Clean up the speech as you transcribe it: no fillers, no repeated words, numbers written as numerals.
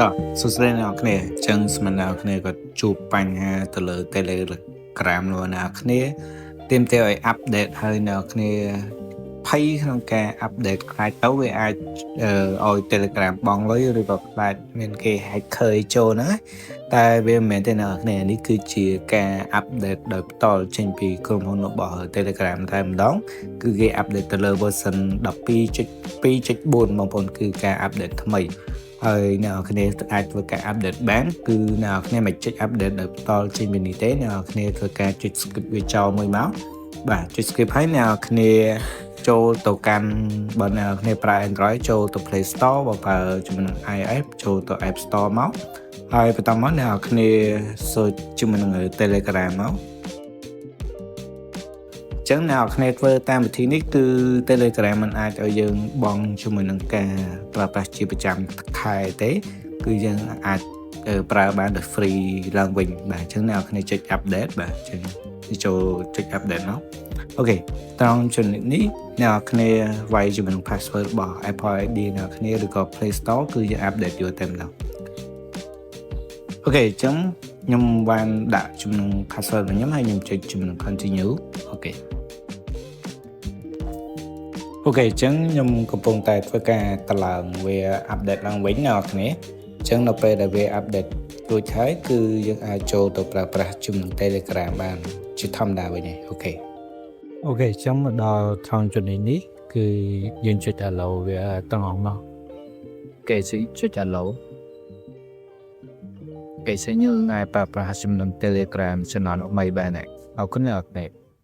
តោះសួស្តីអ្នកនរគ្នាអញ្ចឹងស្មានអ្នកនរគ្នាក៏ជួបបញ្ហាទៅលើ Telegram របស់អ្នកនរគ្នាទាមទារឲ្យ update ហើយអ្នកនរគ្នាភ័យក្នុងការ update ខ្លាចទៅវាអាចឲ្យ Telegram បង់លុយឬក៏ខ្លាចមានគេ hacker ចូលហ្នឹងណាតែវាមិនមែនទេអ្នកនរគ្នានេះគឺជាការ update ដោយផ្ទាល់ចេញពីក្រុមហ៊ុនរបស់ Telegram តែម្ដងគឺគេ update ទៅលើ version 12.2.4បងប្អូនគឺការ update ថ្មីហើយអ្នកនរគ្នាអាចធ្វើការ update បានគឺអ្នកនរគ្នាមិនចុច update ដោយផ្ទាល់ចេញពីនេះទេអ្នកនរគ្នាធ្វើការចុច skip វាចោលមួយមកបាទចុច skip ហើយអ្នកនរគ្នាចូលទៅកាន់បើអ្នកនរគ្នាប្រើ Android ចូលទៅ Play Store បើប្រើជាមួយនឹង iOS ចូលទៅ App Store មកហើយបន្តមកអ្នកនរគ្នា search ជាមួយនឹង Telegram មកចឹងអ្នកនរគ្នាធ្វើតាមវិធីនេះគឺ Telegram มันអាចឲ្យយើងបង់ជាមួយនឹងការប្រើប្រាស់ជាប្រចាំខែទេ គឺយើងអាចប្រើបានដោយ free ឡើងវិញបាទអញ្ចឹងអ្នកនរគ្នាចុច update បាទអញ្ចឹងចូលចុច update មក OK ត្រង់ចំណុចនេះអ្នកនរគ្នាវាយជាមួយនឹង password របស់ Apple ID អ្នកនរគ្នាឬក៏ Play Store គឺយើង update យកតែម្ដង OK អញ្ចឹងខ្ញុំបានដាក់ជំនួស password របស់ខ្ញុំហើយខ្ញុំចុចជំនួស continue OK OK អញ្ចឹងខ្ញុំកំពុងតែធ្វើការតម្លើងវា update ឡើងវិញអ្នកនរគ្នាអញ្ចឹងនៅពេលដែលវា update រួចហើយគឺយើងអាចចូលទៅប្រើប្រាស់ជំនួស Telegram បានជាធម្មតាវិញហើយ OK OK អញ្ចឹងមកដល់ត្រង់ចំណុចនេះគឺយើងចុច allow វាទាំងអស់មកគេចុច allow គេសេញយើងអាចប្រើប្រាស់ជំនួស Telegram ចំណងថ្មីបានហើយអរគុណអ្នកនរគ្នា។